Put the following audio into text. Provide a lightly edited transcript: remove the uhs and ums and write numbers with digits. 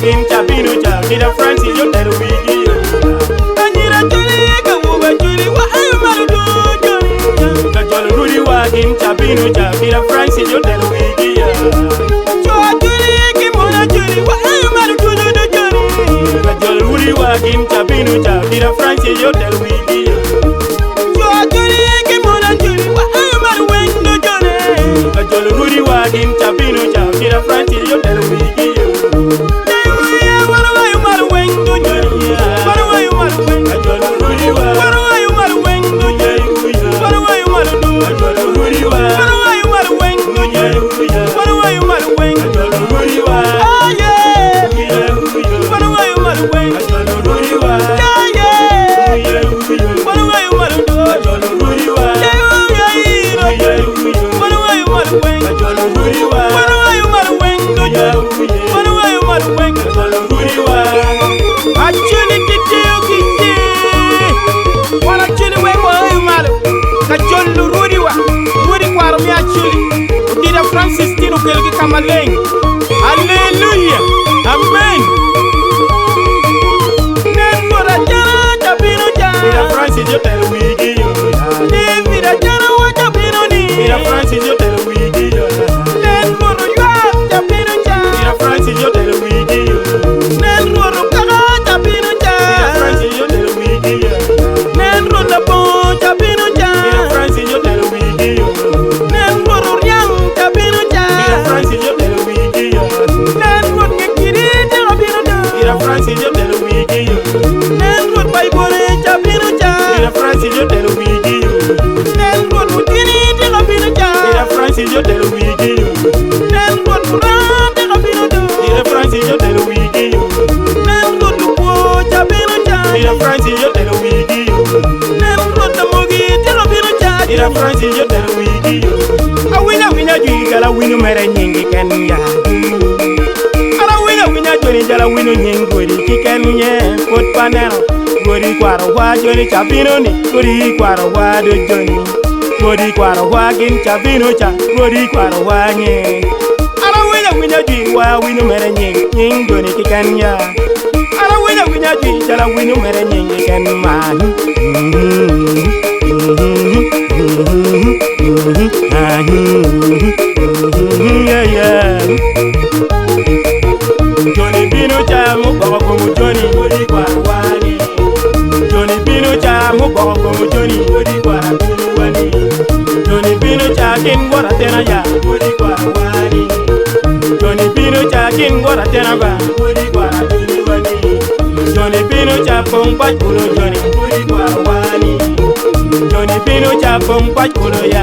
gin cabino ca Dida Francis otelo wigi yo. Anyira coli ka wuba coli wa ayo malo do joni. Ka jolo rudi wa gin cabino ca Dida Francis otelo wigi ya. Co coli ki mona coli wa ayo malo do do joni. Ka jolo rudi wa gin cabino ca Dida Francis otelo wigi ya. Co coli ki mona coli wa ayo malo weng do joni. Ka jolo rudi wa gin cabino ca Dida Francis otelo wigi ya. Acholi kitiyo kiti Wan acholi wek waeyo malo ka jolo rwodiwa rwodi kwaro me acholi Odida Francis tin okelgi ka maleng Aleluya Amen Nen Rwot acana ca bino ca Dida Francis otelo wigi yo David acana wa ca bino ni Dida Francis otelo wigi yo Nen Rwot oywak ca bino ca Dida Francis otelo wigi yo Nen Rwot okaka ca bino ca Dida Francis otelo wigi yo Nen Rwot labongo ca bino ca Dida Francis otelo wigi yo Nen Rwot oryang ca bino ca Dida Francis otelo wigi yo Nen Rwot ngekiri tika bino do Dida Francis otelo wigi yo Nen Rwot Baibole ca bino ca Dida Francis otelo wigi yo Nen Rwot mutini tika bino ca Dida Francis otelo wigi yo Nen Rwot muranga tika bino do Dida Francis otelo wigi yo Nen Rwot lukwo ca bino ca Dida Francis otelo wigi yo Nen Rwot lamogi tika bino ca Dida Francis otelo wigi yo Awinyo awinya jwi jala winyo mere nyingi ken ya An awinyo awinya joni jala winyo nying godi kiken nye pwod pa neno godi kwaro wa joni cabino ni godi kwaro wa do joni godi kwaro wa gin cabino ca godi kwaro wa nye An awinyo awinya jwi wa winyo mere nying nying joni kiken ya An awinyo awinya jwi jala winyo mere nying kiken ma Yeah, yeah. Joni bino ca muboko komu joni godi kwaro wani Joni bino ca muboko komu joni godi kwaro wani Joni bino ca kin gwora tena ya godi kwaro wani Joni bino ca kin gwora tena ba godi kwaro wani Joni bino ca pong pac kulo joni godi kwaro wani Joni bino ca pong pac kulo ya.